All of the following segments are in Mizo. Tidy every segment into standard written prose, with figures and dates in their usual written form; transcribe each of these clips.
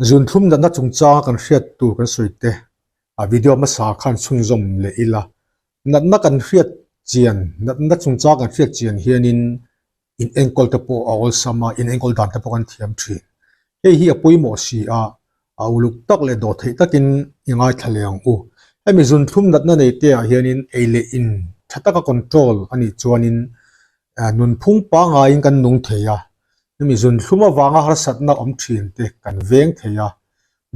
Zunthlum natna chungchanga kan hriat tur kan sawi te a video hmasa khan chhunzawm leh ila. Natna kan hriat chian, natna chungchang kan hriat chian hianin in enkawl te pawh a awlsam a, in enkawl dan te pawh kan thiam thin. Hei hi a pawimawh si a, a uluk tak leh dawh theih takin i ngaithla leh ang u. Hemi zunthlum natna nei te ah hianin ei leh in tha taka control a nih chuanin nunphung pangaiin kan nung thei a, hemi zunthlum avanga harsatna awm thin te kan veng thei a,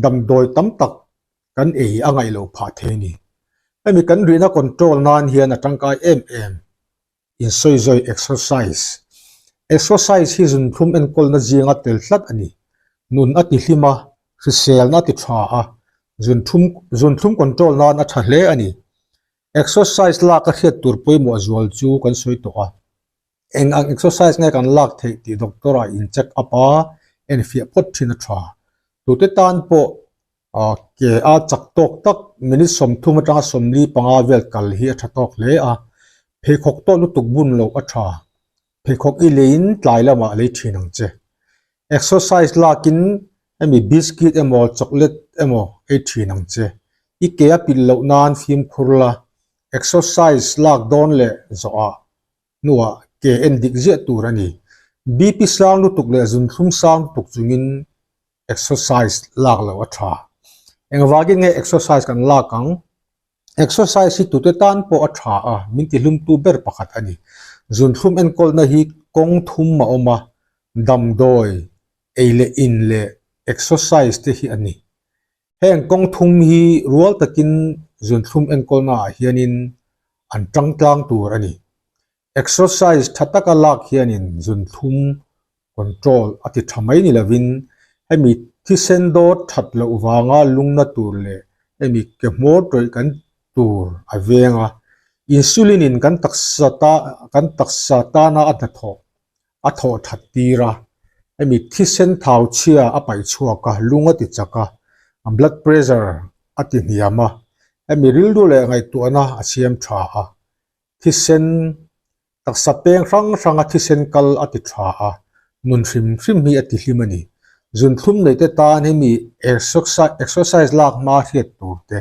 damdawi tam tak kan ei a ngaih loh phah thei a ni. Hemi kan rihna control nan hian a tangkai em em. Insawizawi exercise. Exercise hi zunthlum enkawlna zinga tel tlat a ni. Nun a ti hlim a, hriselna a ti tha a, zunthlum zunthlum control nan a tha hle a ni. Exercise lak a hriat tur pawimawh zual chu kan sawi tawh a. Eng ang exercise nge kan lak theih tih doctor ah in check up a, enfiah phawt thin a tha. Tute tan pawh ke a chak tawk tak minute 30 atanga 45 vel kal hi a tha tawk hle a. Pheikhawk tawh lutuk bun loh a tha. Pheikhawk i leiin tlai lamah lei thin ang che. Exercise lakin hemi biscuit emaw chocolate emaw ei thin ang che. I ke a pilh loh nan fimkhur la, exercise lak dawn leh zawhah hnuah ke en dik ziah tur a ni. BP sang lutuk leh zunthlum sang lutuk chungin exercise lak loh a tha. Engvangin nge exercise kan lak ang? Exercise hi tute tan pawh a tha a, min tihlumtu ber pakhat a ni. Zunthlum enkawlna hi kawng thum a awm a, damdawi, ei leh in leh exercise te hi a ni. Heng kawng thum hi rual takin zunthlum enkawlna ah hianin an tang tlang tur a ni. Exercise tha taka lak hianin zunthlum control a ti tha mai ni lovin hemi thisen dawt that loh vanga lungna tur leh hemi ke hmawr tawih kan tur a veng a, insulin in kan taksa ta kan taksa tana a hnathawh a thawh that tir a, hemi thisen thau chhia a paih chhuak a, lung a ti chak a, blood pressure a ti hniam a, hemi rilru leh ngaihtuahna a siam tha a, thisen taksa peng hrang hranga thisen kal a ti tha a, nun hrim hrim hi a ti hlim a ni. Zunthlum neite tan hemi exercise lak hma hriat tur te,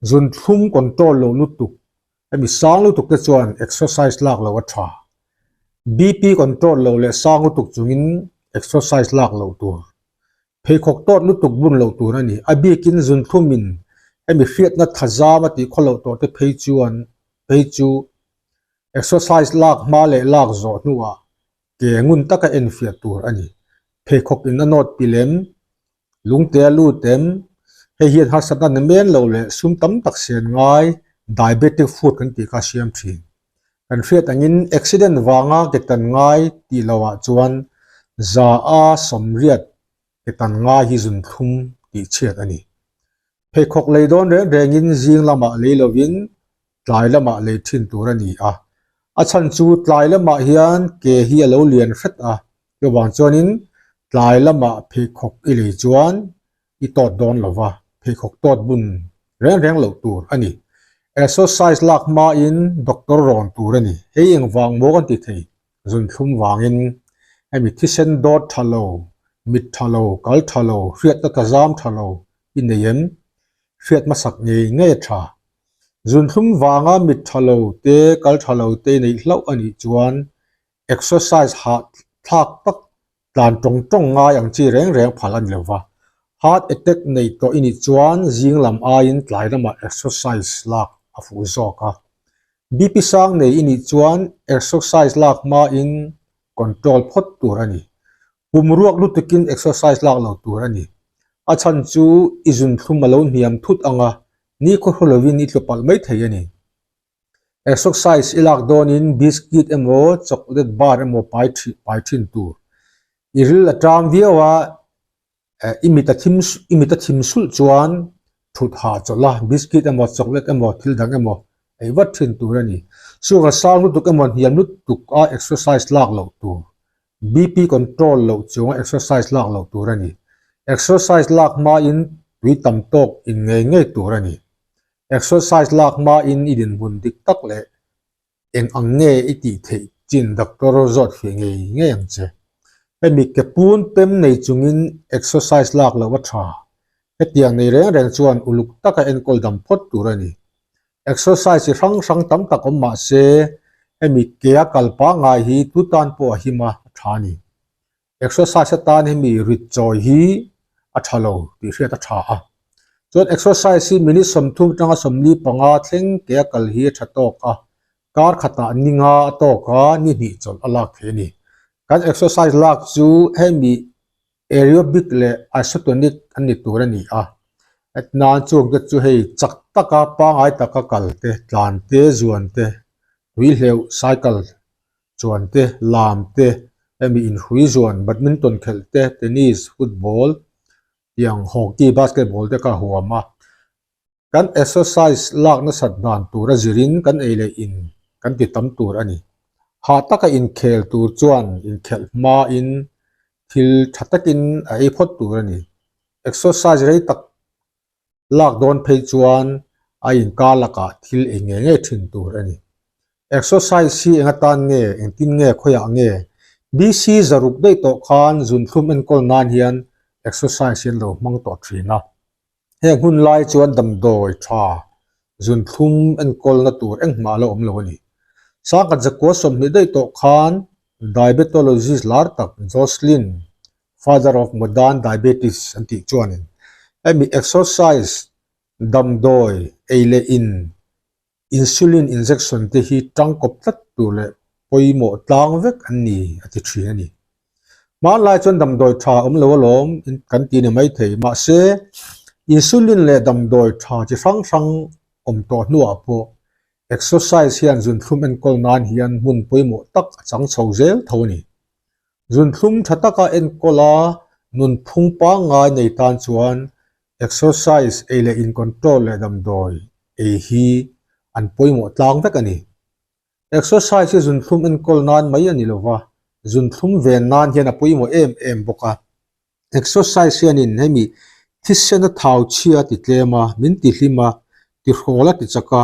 zunthlum control lo lutuk hemi sang lutuk te chuan exercise lak loh a tha. BP control lo leh sang lutuk chungin exercise lak loh tur. Pheikhawk tawt lutuk bun loh tur a ni. A bikin zunthlum-in hemi hriatna thazam a tih khaw loh tawh te phei chuan phei chu exercise lak hma leh lak zawh hnuah ke ngun taka enfiah tur a ni. Pheikhawk in a nawt pilh em? Lungte a lut em? Hei hian harsatna na men lo leh sum tam tak sen ngai diabetic foot kan tih kha a siam thin. Kan hriat angin accident vanga ke tan ngai tih lohah chuan 180 ke tan ngai hi zunthlum tih chhiat a ni. Pheikhawk lei dawn reng rengin zing lamah lei lovin tlai lamah lei thin tur a ni a. A chhan chu tlai lamah hian ke hi a lo lian hret a, chuvang chuanin tlai lamah pheikhawk i lei chuan i tawt dawn lo va, pheikhawk tawt bun reng reng loh tur a ni. Exercise lak hmain doctor rawn tur a ni. Hei engvang maw kan ti thei? Zunthlum vangin hemi thisen dawt tha lo, mit tha lo, kal tha lo, hriatna ta zam tha lo i nei em? Hriat hmasak ngei ngei a tha. Zunthlum vanga mit tha lo te, kal tha lo te i neih hlauh a nih chuan exercise hah thlak tak tlan tawng tawng ngai ang chi reng reng phal a ni lo va. Heart attack nei tawh i nih chuan zing lam aiin tlai lamah exercise lak a fuh zawk a. BP sang nei i nih chuan exercise lak hmain control phawt tur a ni. Pum ruak lutukin exercise lak lo tur a ni. A chhan chu i zunthlum a lo hniam thut ang a, nikhua hru lovin i tlu palh mai thei a ni. Exercise i lak dawnin biscuit emaw chocolate bar emaw pai thin pai thin tur. I ril a tang viau a, i mit a thim i mit a thim sulh chuan thut hah chawlh a, biscuit emaw chocolate emaw thil dang emaw ei vat thin tur a ni. Sugar sang lutuk emaw hniam lutuk a exercise lak loh tur. BP control loh chunga exercise lak loh tur a ni. Exercise lak hmain tui tam tawk in ngei ngei tur a ni. Exercise lak hmain i dinhmun dik tak leh eng ang nge i tih theih chin doctor zawt fiah ngei ngei ang che. Hemi ke pun pem nei chungin exercise lak loh a tha. Hetiang nei reng reng chuan uluk taka enkawl dam phawt tur a ni. Exercise chi hrang hrang tam tak awm mah se, hemi kea kal pangngai hi tu tan pawh a him a, a tha a ni. Exercise atan hemi rit chawi hi a tha lo tih hriat a tha a. Chuan exercise hi minute 30 atanga 45 thleng kea kal hi a tha tawk a, kar khatah ni nga a tawk a, ni hnih chawlh a lak theih a ni. Kan exercise lak chu hemi aerobic leh isotonic an ni tur a ni a. Hetnan chung te chu hei chak taka pangngai taka kal te, tlan te, zuan te, tui hleuh, cycle chuan te, lam te, hemi inhrui zuan, badminton khelh te, tennis, football tiang hockey, basketball te kha huam a. Kan exercise lak nasat dan tur a zirin kan ei leh in kan ti tam tur a ni. Hah taka inkhel tur chuan inkhelh hmain thil tha takin a ei phawt tur a ni. Exercise rei tak lak dawn phei chuan a inkar lakah thil ei ngei ngei thin tur a ni. Exercise hi eng atan nge, engtin nge, khawiah nge? BC zaruk daih tawh khan zunthlum enkawl nan hian exercise hi an lo hmang tawh thin a. Heng hun lai chuan damdawi tha zunthlum enkawlna tur engmah a la awm lo a ni. Sangkhat zakua 20 daih tawh khan diabetologist lar tak Joslin, father of modern diabetes an tih chuanin hemi exercise damdawi ei leh in insulin injection te hi tangkawp tlat tur leh pawimawh tlang vek an ni a ti thin a ni. Hmanlai chuan damdawi tha awm lo alawm kan ti ni maithei mahse insulin leh damdawi tha chi hrang hrang awm tawh hnuah pawh exercise hian zunthlum enkawl nan hian hmun pawimawh tak a chang chho zel tho a ni. Zunthlum tha taka enkawl a nunphung pangngai nei tan chuan exercise ei leh in control leh damdawi ei hi an pawimawh tlang vek a ni. Exercise hi zunthlum enkawl nan mai a ni lo va, zunthlum ven nan hian a pawimawh em em bawk a. Exercise hianin hemi thisen a thau chhia a ti tlem a, min ti hlim a, tihrawl a ti chak a,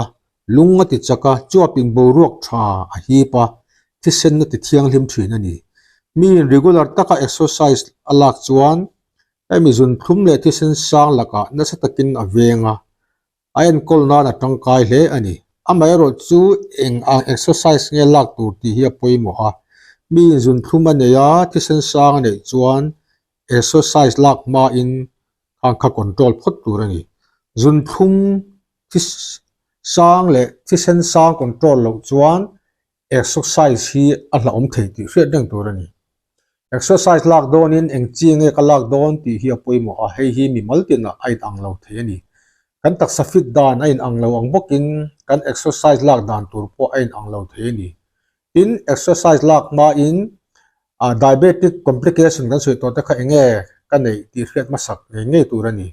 lung a ti chak a, chuapin boruak tha a hip a, thisen a ti thianghlim thin a ni. Miin regular taka exercise a lak chuan hemi zunthlum leh thisen sang lakah nasa takin a veng a, A enkawl nan a tangkai hle a ni. Amaherawh chu eng ang exercise nge lak tur tih hi a pawimawh a. Mi inzunthlum a nei a, thisen sang a neih chuan exercise lak hmain khang kha control phawt tur a ni. Zunthlum thi sang leh thisen sang control loh chuan Exercise hi a hlauhawm thei tih hriat reng tur a ni. Exercise lak dawnin eng chi nge ka lak dawn tih hi a pawimawh a, hei hi mimal tinah a inang lo thei a ni. Kan taksa fit dan a inang lo ang bawkin kan exercise lak dan tur pawh a inang lo thei a ni. Tin, exercise lak hmain diabetic complication kan sawi tawh te kha eng nge ka neih tih hriat hmasak ngei ngei tur a ni.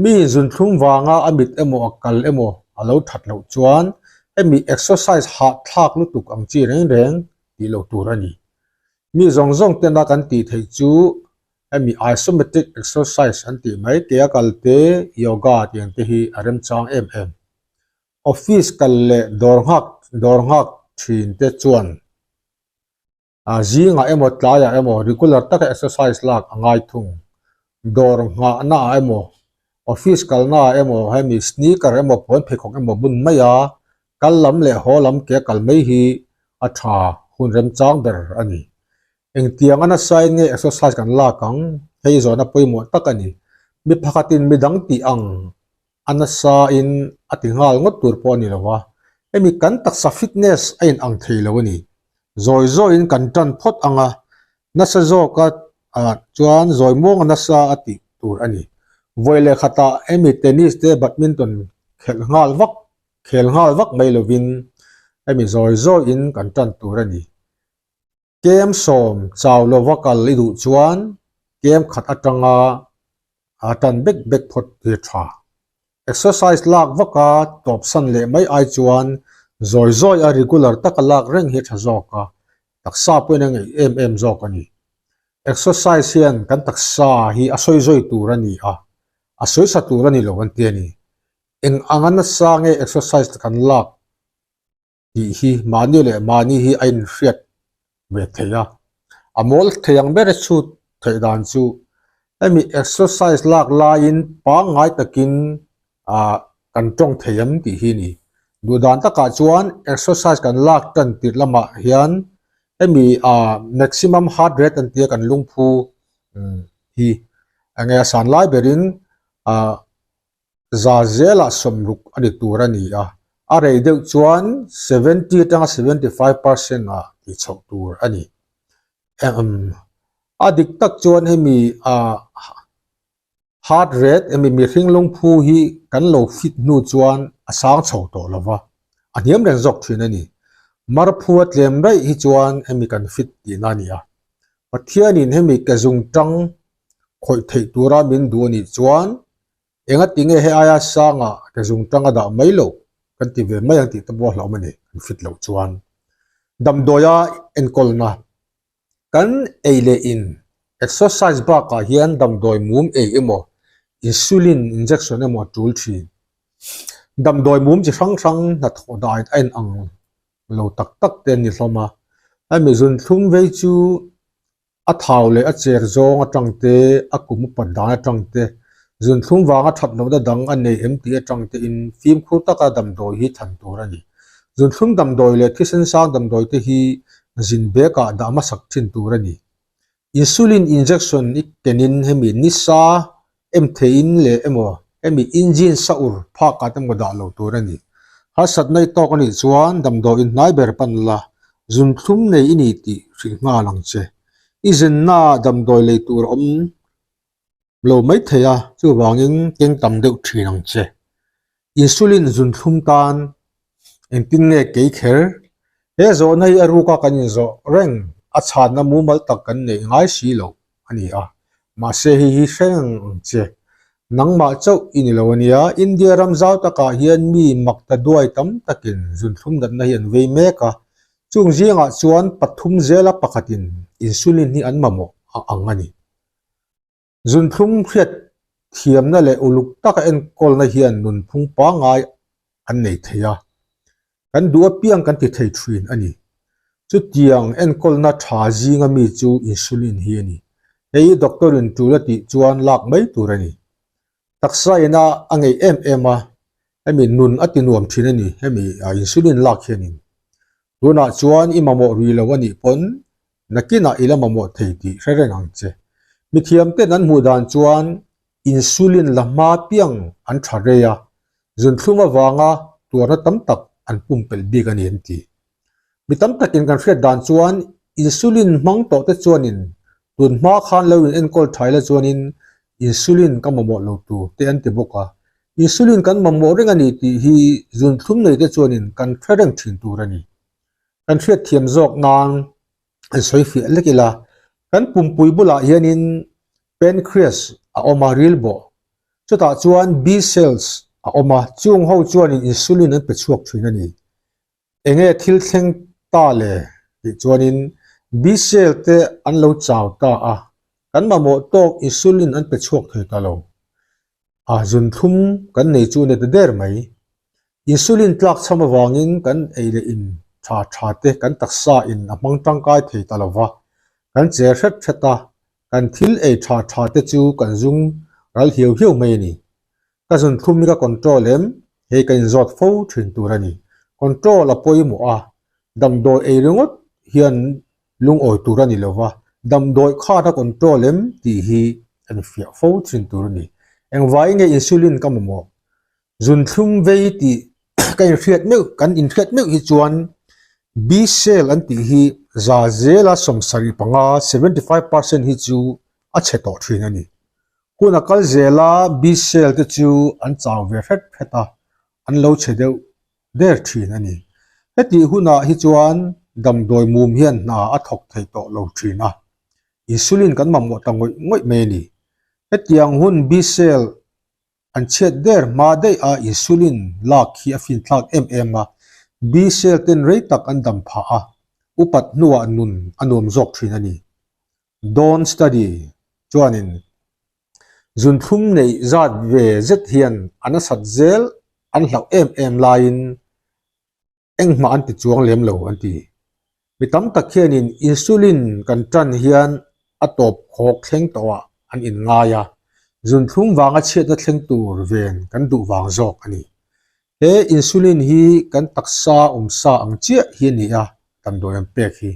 Mi zunthlum vanga a mit emaw a kal emaw a lo that loh chuan hemi exercise hahthlak lutuk ang chi reng reng tih loh tur a ni. Mi zawng zawng tena kan tih theih chu hemi isometric exercise an tih mai ke a kal te, yoga tih ang te hi a remchang em em. Office kal leh dawr nghak dawr nghak thin te chuan A zingah emaw tlaiah emaw regular taka exercise lak a ngai thung. Dawr nghahna ah emaw, office kalna ah emaw hemi sneaker emaw puan pheikhawk emaw bun mai a, kal lam leh haw lam ke kal mai hi a tha hun remchang ber a ni. Engtiang a nasain nge exercise kan lak ang? Hei zawhna pawimawh tak a ni. Mi pakhatin midang tih ang a nasa in a ti nghal ngawt tur pawh a ni lo a, hemi kan taksa fitness a in ang thei lo a ni. Zawi zawiin kan tan phawt ang a, nasa zawka ah chuan zawi muang a nasa a tih tur a ni. Vawi leh khatah hemi tennis te badminton khelh nghal vak khel nghal vak mai lovin hemi zawi zawiin kan tan tur a ni. Kem sawm chau lova kal i duh chuan kem khat atanga a tan bek bek phawt hi a tha. Exercise lak vaka tawp san leh mai ai chuan zawi zawi a regular taka lak reng hi a tha zawk a, taksa pawhin a ngeih em em zawk a ni. Exercise hian kan taksa hi a sawi zawi tur a ni a, a sawi sa tur a ni lo an ti a ni. Eng anga nasa nge exercise kan lak tih hi mahni leh mahni hi a inhriat ve thei a. A mawl thei ang ber chhut theih dan chu hemi exercise lak laiin pangngai takin ah kan tawng thei em tih hi a ni. Duh dan takah chuan exercise kan lak tan tirh lamah hian hemi ah maximum heart rate an tia kan lungphu hi enge a san lai berin ah za zelah sawmruk a ni tur a ni a, a rei deuh chuan 70 atanga 75 percent ah tih chhoh tur a ni. A dik tak chuan hemi ah heart rate hemi mihring lungphu hi kan lo fit hnu chuan a sang chho tawh lo va, a hniam reng zawk thin a ni. Marphu a tlem daih hi chuan hemi kan fit tihna a ni a. Pathianin hemi ke zung tang khawih theih tura min duh a nih chuan engati nge he aia sanga ke zung tang a dah mai loh kan ti ve mai ang tih te pawh a hlauhawm a ni kan fit loh chuan. Damdawia enkawlna kan ei leh in exercise bakah hian damdawi mum ei emaw insulin injection emaw a tul thin. Damdawi mum chi hrang hrang hnathawh dan a inang lo tak tak te an ni hlawm a, hemi zunthlum vei chu a thau leh a cher zawng atang te, a kum upat dan atang te, zunthlum vanga that lohna dang a nei em tih atang te in fimkhur taka damdawi hi than tur a ni. Zunthlum damdawi leh thisen sang damdawi te hi zin bekah dah hmasak thin tur a ni. Insulin injection i kenin hemi nisa em theihin leh emaw hemi engine sa ur phakah te emaw dah lo tur a ni. Harsatna i tawk a nih chuan damdawi inhnai ber pan la, zunthlum nei i ni tih hrilh nghal ang che. I zinna damdawi lei tur a awm lo mai thei a, chuvangin keng tam deuh thin ang che. Insulin zunthlum tan engtin nge kei kher? He zawhna hi a ruka kan inzawh reng a chhanna mumal tak kan neih ngai si loh a ni a, mahse hei hi hre reng ang che. Nangmah chauh i ni lo a nia, India ram zau takah hian mi makta duai tam takin zunthlum natna hi an vei mek a, chung zingah chuan pathum zela pakhatin insulin hi an mamawh a ang a ni. Zunthlum hriat thiamna leh uluk taka enkawlna hian nunphung pangngai an nei thei a, kan duh apiang kan ti thei thin a ni. Chutiang enkawlna tha zinga mi chu insulin hi a ni. Hei hi doctor in tul a tih chuan lak mai tur a ni. Taksa ina a ngeih em em a, hemi nun a ti nuam thin a ni, hemi insulin lak hianin. Tunah chuan i mamawh rui lo a nih pawn nakinah i la mamawh thei tih hre reng ang che. Mithiamten an hmuh dan chuan insulin la hma piang an tha rei a, zunthlum avanga tuarna tam tak an pumpelh bik a ni an ti. Mi tam takin kan hriat dan chuan insulin hmang tawh te chuanin tun hma khan lo in enkawl thai la chuanin insulin ka mamawh lo tur te an ti bawk a. Insulin kan mamawh reng a ni tih hi zunthlum nei te chuanin kan hre reng thin tur a ni. Kan hriatthiam zawk nan an sawi fiah lek ila, kan pumpui bulah hianin pancreas a awm a, ril bawh. Chutah chuan B-cells a awm a, chung ho chuanin insulin an pe chhuak thin a ni. Enge thil thleng ta le tih chuanin B-cell te an lo chau ta a, kan mamawh tawk insulin an pe chhuak thei ta lo. A zunthlum kan nei chu ni ta der mai. Insulin tlak chham avangin kan ei leh in tha tha te kan taksa in a hmang tangkai thei ta lo va, kan che hret hret a, kan thil ei tha tha te chu kan zung ral hiau hiau mai a ni. Ka zunthlum hi ka control em? Hei ka inzawt fo thin tur a ni. Control a pawimawh a, damdawi ei ringawt hian lungawi tur a ni lo va, damdawi khat a control em tih hi an fiah fo thin tur a ni. Engvaiin nge insulin ka mamawh? Zunthlum vei tih ka inhriat meuh, kan inhriat meuh hi chuan B-cell an tih hi za zela 75, 75%, hi chu a chhe tawh thin a ni. Hun a kal zela B-cell te chu an chau ve hret hret a, an lo chhe deuh der thin a ni. Hetih hunah hi chuan damdawi mum hian hna a thawk thei tawh lo thin a, insulin kan mamawh ta ngawih ngawih mai a ni. Hetiang hun B-cell an chhiat der hma daih a insulin lak hi a finthlak em em a, B-cell ten rei tak an dam phah a, upat hnuah nun a nuam zawk thin a ni. Dawn study chuanin Zunthlum neih zat ve zet hian a nasat zel an hlauh em em laiin engmah an ti chuang lem lo an ti. Mi tam tak hianin insulin kan tan hian a tawp khawk thleng tawhah an inngai a, zunthlum vanga chhiatna thleng tur ven kan duh vang zawk a ni. He insulin hi kan taksa awmsa ang chiah hi a ni a, damdawi an pek hi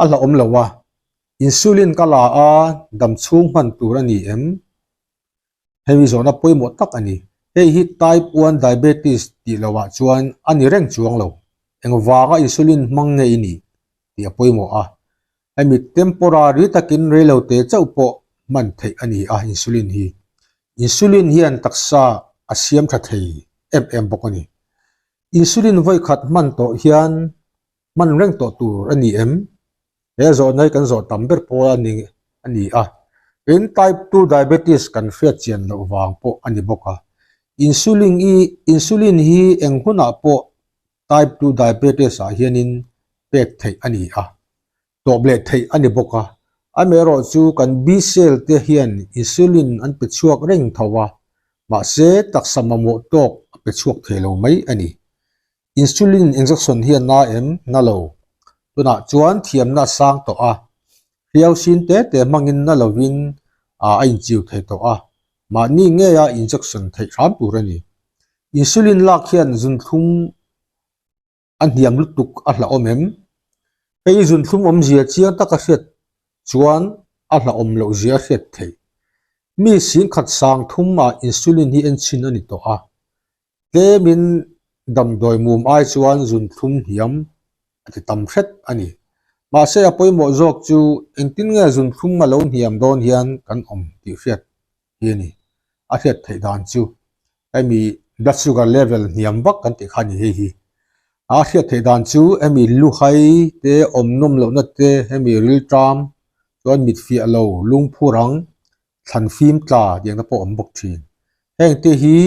a hlauhawm lo a, insulin ka la a, dam chhung hman tur a ni em? Hemi zawhna pawimawh tak a ni. Hei hi type one diabetes tih lohah chuan a ni reng chuang lo. Engvanga insulin hmang nge i nih tih a pawimawh a. Hemi temporary takin reilote chauh pawh hman theih a ni a insulin hi. Insulin hian taksa a siam tha thei em em bawk a ni. Insulin vawikhat hman tawh hian hman reng tawh tur a ni em? He zawhna hi kan zawh tam ber pawl a ni a ni a. Tin, type 2 diabetes kan hriat chian loh vang pawh a ni bawk a. Insulin i insulin hi eng hunah pawh type 2 diabetes ah hianin pek theih a ni a, tawp leh theih a ni bawk a. Amaherawh chu kan B cell te hian insulin an pe chhuak reng tho a, mahse taksa mamawh tawk a pe chhuak thei lo mai a ni. Insulin injection hi a na em? Na lo. Tunah chuan thiamna a sang tawh a, hriau sin te te hmangin na lovin a inchiu thei tawh a, mahni ngeia injection theih hram tur a ni. Insulin lak hian zunthlum a hniam lutuk a hlauhawm em? Hei zunthlum awmzia chiang taka hriat chuan a hlauhawm loh zia a hriat theih. Mi singkhat sang thumah insulin hi enchhin a ni tawh a, Tlemin damdawi mum ai chuan zunthlum hniam a ti tam hret a ni. Mahse a pawimawh zawk chu engtin nge zunthlum a lo hniam dawn hian kan awm tih hriat hi a ni. A hriat theih dan chu hemi blood sugar level hniam vak kan tih kha a ni hei hi. A hriat theih dan chu hemi luhai te awm nawm lohna te hemi rilṭam chuan mit fiah lo lungphu rang thlan fim tla tih ang te pawh a awm bawk thin. Heng te hi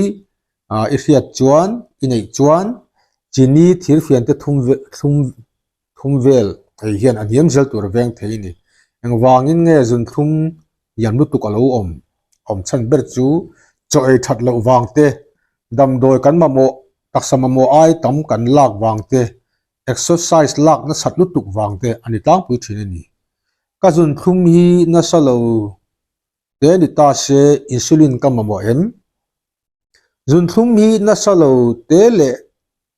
ah i hriat chuan i neih chuan chini thirfian te thum ve thlum thum vel thei hian a hniam zel tur a veng thei a ni. Engvangin nge zunthlum hniam lutuk a lo awm awm chhan ber chu chaw ei that loh vang te, damdawi kan mamawh taksa mamawh ai tam kan lak vang te, exercise lak nasat lutuk vang te a ni tlangpui thin a ni. Ka zunthlum hi nasa lo te ni ta se insulin ka mamawh em? Zunthlum hi nasa lo te leh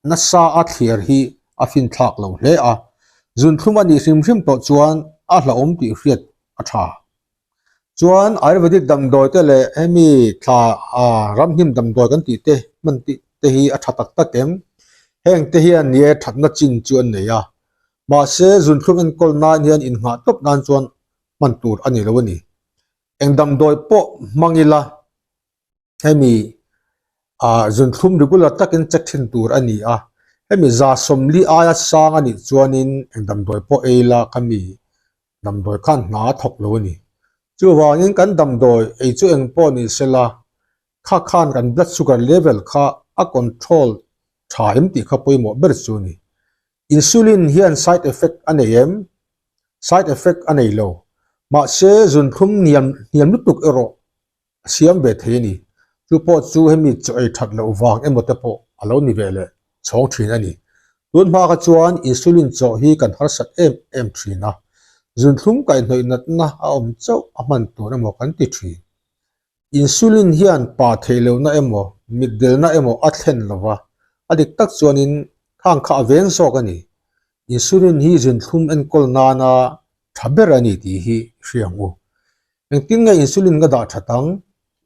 nasa a thliar hi a finthlak lo hle a, zunthlum a nih hrim hrim tawh chuan a hlauhawm tih hriat a tha. Chuan Ayurvedic damdawi te leh hemi thla ramhnim damdawi kan tih te hman tih te hi a tha tak tak em? Heng te hian ni e thatna chin chu an nei a, mahse zunthlum enkawl nan hian innghah tawp nan chuan hman tur a ni lo a ni. Eng damdawi pawh hmang ila hemi ah zunthlum regular takin check thin tur a ni a, hemi za sawmli aia sang a nih chuanin eng damdawi pawh ei la ka mi damdawi khan hna a thawk lo a ni. Chuvangin kan damdawi ei chu eng pawh ni sela kha khan kan blood sugar level kha a control tha em tih kha pawimawh ber chu a ni. Insulin hian side effect a nei em? Side effect a nei lo. Mahse zunthlum hniam hniam lutuk erawh a siam ve thei a ni. Chu pawh chu hemi chaw ei that loh vang emaw te pawh a lo ni ve leh chhawng thin a ni. Tun hma kha chuan insulin chaw hi kan harsat em em thin a, zunthlum kaihhnawih natna a awm chauh a hman tur emaw kan ti thin. Insulin hian pa theih lohna emaw mitdelna emaw a thlen lo va, a dik tak chuanin khang kha a veng zawk a ni. Insulin hi zunthlum enkawl nana tha ber a ni tih hi hria ang u. Engtin nge insulin ka dah that ang?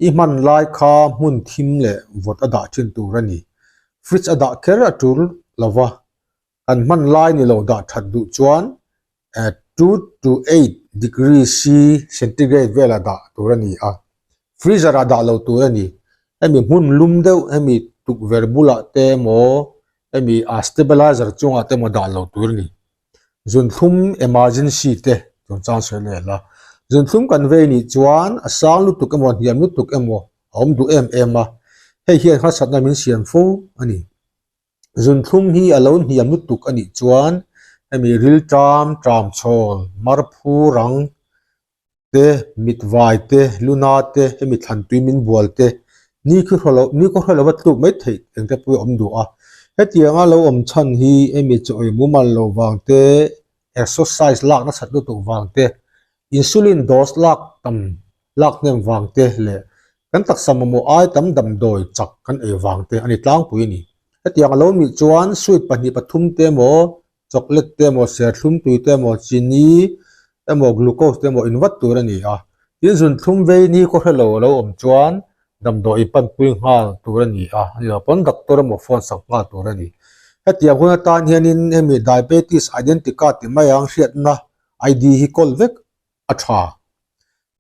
I hman lai kha hmun thim leh vawt a dah thin tur a ni. Fridge a dah kher a tul lo va, kan hman lai ni lo dah that duh chuan 2 to 8 degree C centigrade vela dah tur a ni a, freezer ah dah lo tur a ni. Hemi hmun lum deuh hemi tukverh bulah te emaw hemi a stabilizer chungah te emaw dah lo tur a ni. Zunthlum emergency te chungchang sawi leh la. Zunthlum kan vei nih chuan a sang lutuk emaw hniam lutuk emaw a awm duh em em a, hei hian harsatna min siam fo a ni. Zunthlum hi a lo hniam lutuk a nih chuan hemi rilṭam, ṭamchhawl, marphu rang te, mitvai te, luna te, hemi thlantui min bual te, ni khi hraw lo, ni khaw hre lova tluk mai theih engte pawh hi a awm duh a. Hetianga lo awm chhan hi hemi chaw ei mumal lo vang te. Exercise lak nasat lutuk vang te, insulin dose lak tam lak hnem vang te leh kan taksa mamawh ai tam damdawi chak kan ei vang te a ni tlangpui a ni. Hetiang a lo nih chuan sweet pahnih pathum te emaw, chocolate te emaw, serthlum tui te emaw, chini emaw, glucose te emaw in vat tur a ni a. Tin zunthlum vei ni khaw hrelo a lo awm chuan damdawi panpui nghal tur a ni a, ani lo pawn doctor emaw phone sak nghal tur a ni. Hetiang hun atan hianin hemi diabetes identity card ti mai ang hriatna ID hi kawl vek a tha.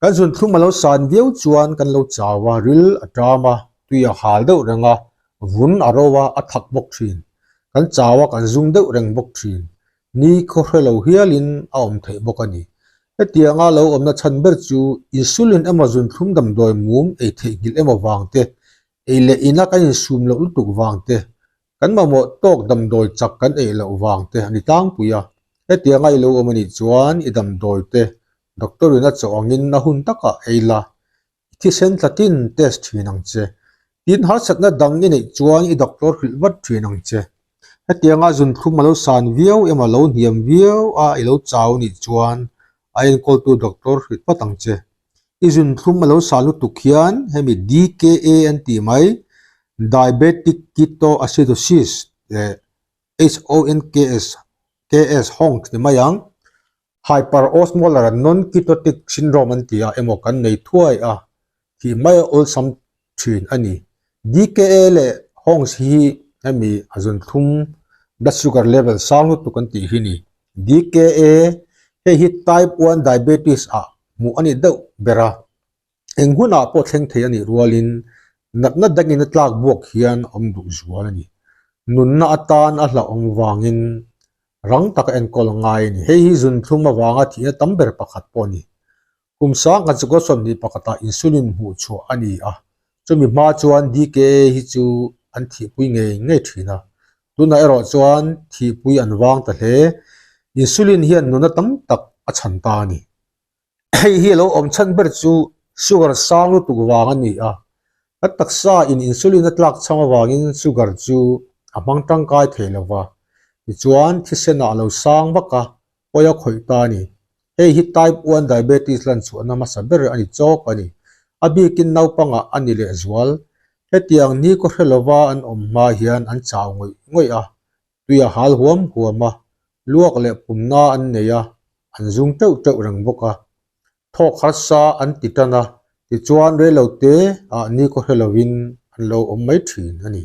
Kan zunthlum a lo san viau chuan kan lo chau a, ril a ṭam a, tui a hal deuh reng a, vun a ro a, a thak bawk thin. Kan chau a, kan zum deuh reng bawk thin. Ni khaw hre lo hialin a awm theih bawk a ni. Hetianga lo awmna chhan ber chu insulin emaw zunthlum damdawi mum ei theihnghilh emaw vang te, ei leh ina kan insum loh lutuk vang te, kan mamawh tawk damdawi chak kan ei loh vang te a ni tlangpui a. Hetianga i lo awm a nih chuan i damdawi te doctor in a chawh angin a hun takah ei la, I thisen tlatin test thin ang che. Tin, harsatna dang i neih chuan i doctor hrilh vat thin ang che. Hetianga zunthlum a lo san viau emaw lo hniam viau a i lo chau nih chuan a enkawltu doctor hrilh vat ang che. I zunthlum a lo san lutuk hian hemi DKA an tih mai, Diabetic Ketoacidosis leh HONKS, KS, Honks ni mai ang. Hyperosmolar non-ketotic syndrome an ti a emaw kan nei thuai a, thih mai a awlsam thin a ni. DKA leh HONGS hi hemi a zunthlum blood sugar level sang lutuk an tih hi ni. DKA hei hi type one diabetes ah hmuh a ni deuh ber a, eng hunah pawh thleng thei a nih rualin natna dangin a tlak buak hian a awm duh zual a ni. Nunna atan a hlauhawm vangin rang taka enkawl a ngai a ni. Hei hi zunthlum avanga thihna tam ber pakhat pawh a ni. Kum sangkhat chukua 21 ah insulin hmuh chhuah a ni a, chumi hma chuan DKA hi chu an thihpui ngei ngei thin a. Tunah erawh chuan thihpui an vang ta hle. Insulin hian nunna tam tak a chhan ta a ni. Hei hi a lo awm chhan ber chu sugar sang lutuk vang a ni a, kan taksa in insulin a tlak chhang avangin sugar chu a hmang tangkai thei lo va, tichuan thisen ah a lo sang vak a, pawi a khawih ta a ni. Hei hi type one diabetes lan chhuahna hmasa ber a ni chawk a ni. A bikin naupangah a ni lehzual. Hetiang ni kaw hre lova an awm hma hian an chau ngawih ngawih a, Tui a hal huam huam a, luak leh pumna an nei a, an zung teuh teuh reng bawk a. Thawk harsa an ti tan a, tichuan reilo te ah ni kaw hre lovin an lo awm mai thin a ni.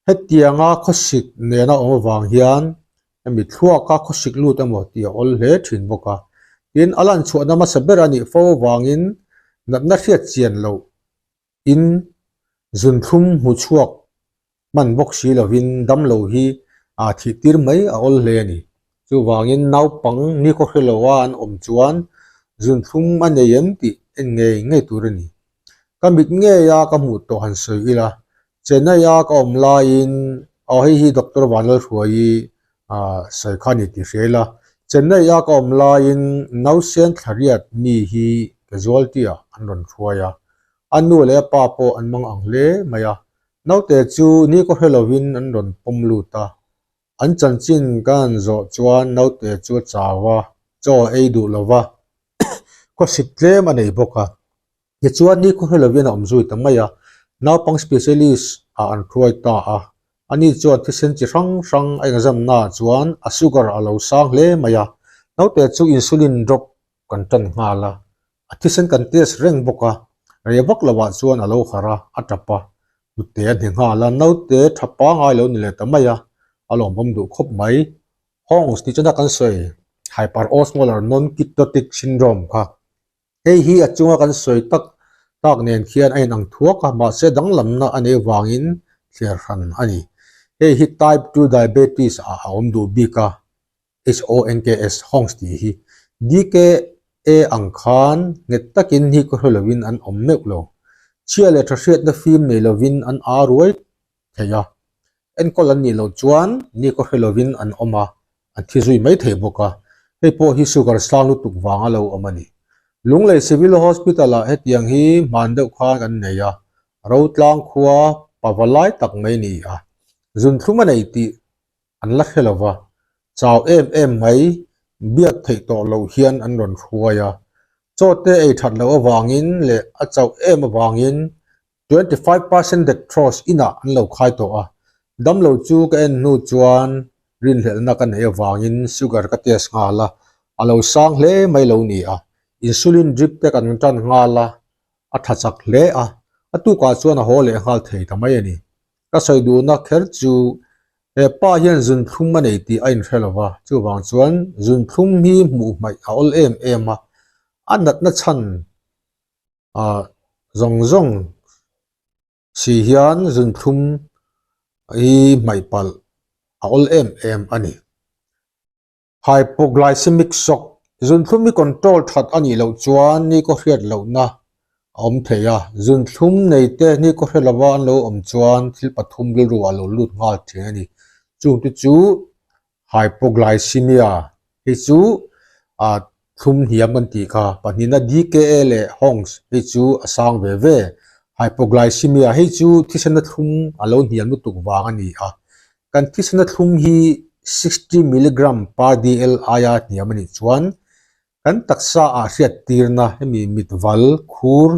Hetianga khawsik nena awm avang hian hemi thluaka khawsik lut emaw tih a awl hle thin bawk a. Tin, a lan chhuahna hmasa ber a nih fo avangin natna hriat chian loh in zunthlum hmu chhuak hman bawk si lovin damlo hi aa thih tir mai a awl hle a ni. Chuvangin naupang nikhaw hre loa an awm chuan zunthlum a nei em tih en ngei ngei tur a ni. Ka mit ngeia ka hmuh tawh han sawi ila, Chennai-a ka awm laiin aw hei hi Doctor Vanlalhruaii sawi kha a ni tih hria ila, Chennai-a ka awm laiin nausen thlariat mi hi casualty-ah an rawn hruai a, a nu leh a pa pawh an mang ang hle mai a, Naute chu ni kaw hre lovin an rawn pawm lut a, an chanchin ka han zawh chuan naute chu a chau a, chaw a ei duh lo va, khawsik tlem a nei bawk a. Tichuan ni kaw hre lovin a awm zui ta mai a, naupang specialist ah an hruai ta a, ani chuan thisen chi hrang hrang a engzamnaah chuan a sugar a lo sang hle mai a, naute chu insulin drop kan tan nghal a, a thisen kan test reng bawk a, rei vak lovah chuan a lo harh a, a tap a, hnute a hne nghal a, naute tha pangai lo ni leh ta mai a, a lawmawm duh khawp mai. Hongs tih chuan a kan sawi hyperosmolar non-ketotic syndrome kha hei hi a chunga kan sawi tak tak nen khian a inang thuak a, mahse danglamna a neih vangin thliar hran a ni. Hei hi type 2 diabetes ah a awm duh bik a, HONKS, Hongs tih hi DKA ang khan nghet takin hi ka hre lovin an awm meuh lo. Chhia leh tha hriatna fim nei lovin an aa ruai thei a. Enkawl an nih loh chuan ni ka hre lovin an awm a, an thi zui mai thei bawk a. Hei pawh hi sugar sang lutuk vang a lo awm a ni. Lunglei Civil Hospital-ah hetiang hi hman deuh khan an nei a, Rotlang khua pava lai tak mai ni a, zunthlum a nei tih an la hre lo va, chau em em mai. Biak theih tawh loh hian an rawn hruai a. Chaw te ei that loh avangin leh a chauh em avangin 25 percent dextrose inah an lo khai tawh a. Damlo chu ka en hnu chuan rinhlelhna ka neih avangin sugar ka test nghal a, a lo sang hle mai lo ni a. Insulin drip te kan tan nghal a, a tha chak hle a, a tukah chuan a haw leh nghal thei ta mai a ni. Ka sawi duhna kher chu he pa hian zunthlum a nei tih a inhre lo va, chuvang chuan zunthlum hi hmuh hmaih a awl em em a, a natna chhan ah zawng zawng si hian zunthlum hi hmaih palh a awl em em a ni. Hypoglycemic shock, Zunthlum hi control that a nih loh chuan ni kaw hriat lohna a awm thei a, zunthlum nei te ni kaw hre lova an lo awm chuan thil pathum rilru ah lo lut nghal thin a ni. Chung te chu hypoglycemia hei chu ah thlum hniam kan tih kha, pahnihna DKA leh HONGS hei chu a sang ve ve. Hypoglycemia hei chu thisena thlum a lo hniam lutuk vang a ni a, Kan thisena thlum hi 60 milligram per dl aia hniam a nih chuan kan taksa ah hriat tirna hemi mitval khur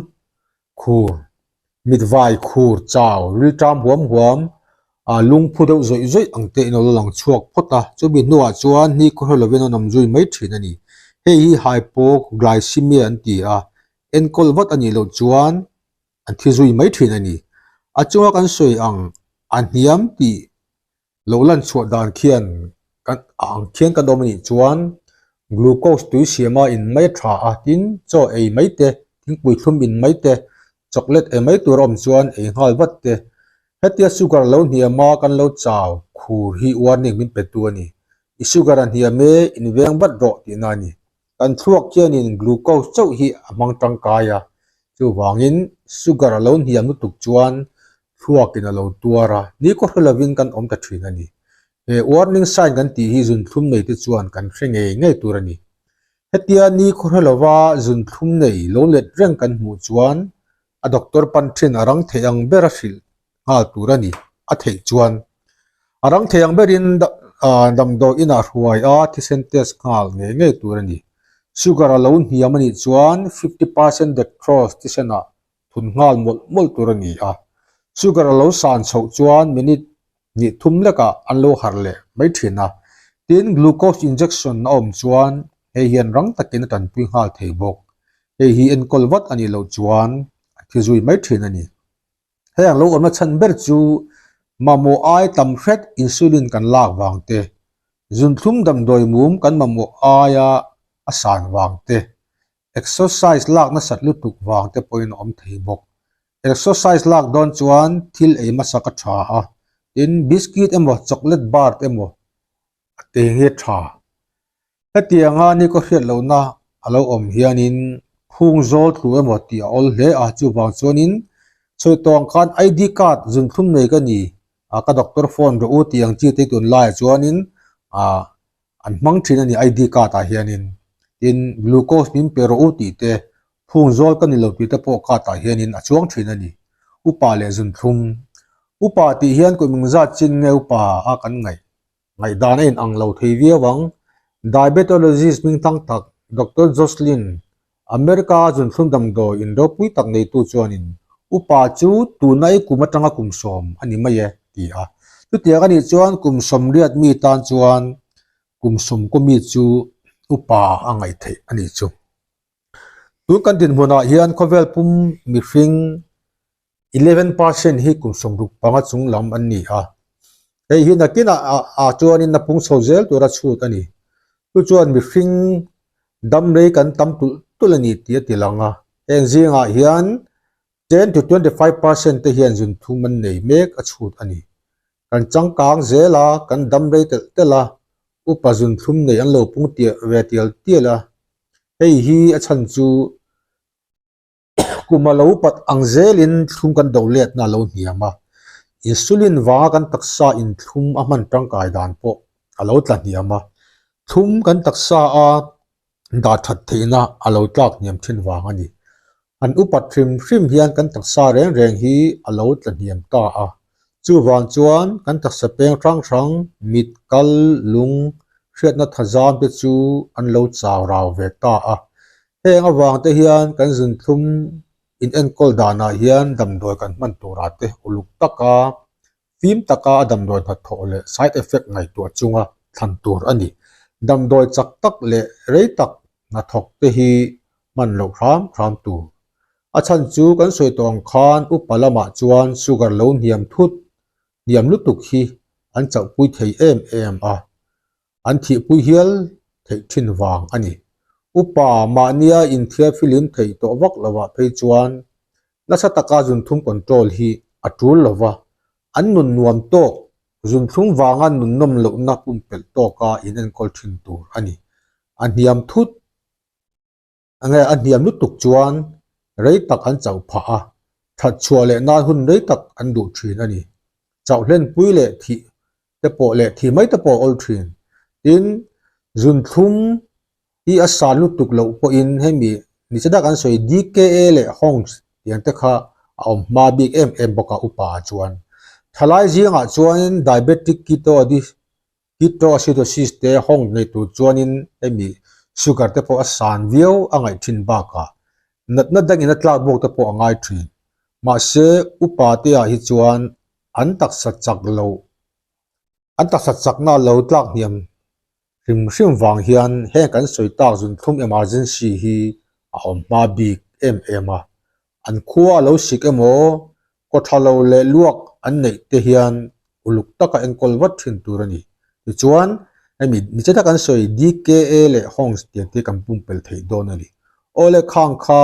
khur, mitvai khur chau rilṭam huam huam ah lungphu deuh zawih zawih ang te in a lo lang chhuak phawt a, chumi hnuah chuan ni khawhre lovin an awm zui mai thin a ni. Hei hi hypoglycemia an ti a, enkawl vat a nih loh chuan an thi zui mai thin a ni. A chunga kan sawi ang a hniam tih lo lan chhuah dan khian kan a ang khian kan awm a nih chuan glucose tui siama in mai a tha a, tin chaw ei mai te, thingpui thlum in mai te, chocolate ei mai tur a awm chuan ei nghal vat te. Hetia sugar lo hniama kan lo chau khur hi warning min pe tu a ni. I sugar a hniam e, in veng vat rawh tihna a ni. Kan thluak hianin glucose chauh hi a hmang tangkai a, chuvangin sugar a lo hniam lutuk chuan thluakin a lo tuar a, ni kaw hre lovin kan awm ta thin a ni. He warning sign kan tih hi zunthlum nei te chuan kan hre ngei ngei tur a ni. Hetia ni khaw hre lova zunthlum nei lo let reng kan hmuh chuan a doctor pan thin a rang thei ang ber a hrilh nghal tur a ni a theih chuan a rang thei ang berin damdawi inah hruai a thisen test nghal ngei ngei tur a ni. Sugar a lo hniam a nih chuan 50% dextrose thisenah thun nghal mawlh mawlh tur a ni a, sugar a lo san chhoh chuan minute hnih thum lekah an lo harh leh mai thin a, tin glucose injection a awm chuan hei hian rang takin a tanpui nghal thei bawk. Hei hi enkawl vat a nih loh chuan a thi zui mai thin a ni. Hei ang lo awmna chhan ber chu mamawh ai tam hret insulin kan lak vang te, zunthlum damdawi mum kan mamawh aia a san vang te, exercise lak nasat lutuk vang te pawhin a awm thei bawk. Exercise lak dawn chuan thil ei hmasak a tha a, tin biscuit emaw chocolate bar te emaw a te nge tha. Hetianga ni kaw hriat lohna a lo awm hianin phung zawl tlu emaw tih a awl hle a, chuvang chuanin sawi tawh ang khan ID card zunthlum nei ka ni a, ka doctor phone rawh u tih ang chi te tunlaiah chuanin ah an hmang thin a ni ID card ah hianin tin glucose min pe rawh u tih te phung zawl ka ni lo tih te pawh card ah hianin a chuang thin a ni. Upa leh zunthlum Upa tih hian kum engzat chin nge upa a kan ngaih Ngaihdan a inang lo thei viau ang. Diabetologist hming thang tak Doctor Jocelyn, America a zunthlum damdawi in ropui tak neitu chuanin upa chu tuna i kum atanga kum sawm a ni mai e, ti a. Chutiang a nih chuan kum sawmriat mi tan chuan kum sawmkaw mi chu upa a ngaih theih a nih chu. Tun kan dinhmunah hian khawvel pum mihring 11% hi kum 65 chung lam an ni a. Hei hi nakinah ah chuanin a pung chho zel tura chhut a ni. Chu chuan mihring dam rei kan tam tulh tulh a ni tih a ti lang a. Heng zingah hian 10 to 25% te hian zunthum an nei mek a chhut a ni. Kan changkang zel a, kan dam rei telh telh a, upa zunthlum nei an lo pung ve tial tial a. Hei hi a chhan chu Kum a lo pat ang zelin thlum kan do letna a lo hniam a, insulin vanga kan taksa in thlum a hman tangkai dan pawh a lo tla hniam a, thlum kan taksa a dah that theihna a lo tlak hniam thin vang a ni. An upat hrim hrim hian kan taksa reng reng hi a lo tla hniam ta a, chuvang chuan kan taksa peng hrang hrang mit, kal, lung, hriatna thazam te chu an lo chau rau ve ta a. Heng avang te hian kan zunthlum in enkawl danah hian damdawi kan hman turah te uluk taka fim taka a damdawi hnathawh leh side effect ngaihtuah chunga thlan tur a ni. Damdawi chak tak leh rei tak hnathawk te hi hman loh hram hram tur. A chhan chu kan sawi tawh ang khan upa lamah chuan sugar lo hniam thut hniam lutuk hi an chauhpui thei em em a, an thihpui hial theih thin vang a ni. Upa mahnia inthiar filim theih tawh vak lovah phei chuan nasa taka zunthlum control hi a tul lova, an nun nuam tawk, zunthlum vanga nun nawm lohna pumpelh tawka inenkawl thin tur a ni. A hniam thut. Enge a hniam lutuk chuan rei tak an chauh phah a, that chhuah leh nan hun rei tak an duh thin a ni. Chauh hlenpui leh thih te pawh leh thih mai te pawh a awl thin. Tin, zunthlum hi a san lutuk loh pawhin hemi nichina kan sawi DKA leh Hongs tiang te kha a awm hma bik em em bawk a upa ah chuan. Thalai zingah chuanin diabetic ketoacidosis Ketoacidosis te hawng nei tur chuanin hemi sugar te pawh a san viau a ngaih thin bakah natna dangin a tlak bawk te pawh a ngai thin. Mahse, upa te ah hi chuan an taksa chak lo, an taksa chakna lo tlak hniam hrim hrim vang hian heng kan sawi tak zunthlum emergency hi a awm hma bik em em a. An khua a lo sik emaw, kaw tha lo leh luak an neih te hian uluk taka enkawl vat thin tur a ni. Tichuan, hemi niche tak an sawi DKA leh Hongs tiang te kan pumpelh theih dawn a ni. Aw le khang kha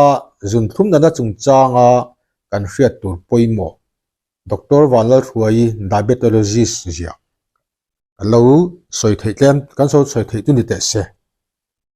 zunthlum nana chungchanga kan hriat tur pawimawh Doctor Vanlalhruaii Diabetologist ziah kan lo sawi theih tlem kan sawi theih chu ni teh se.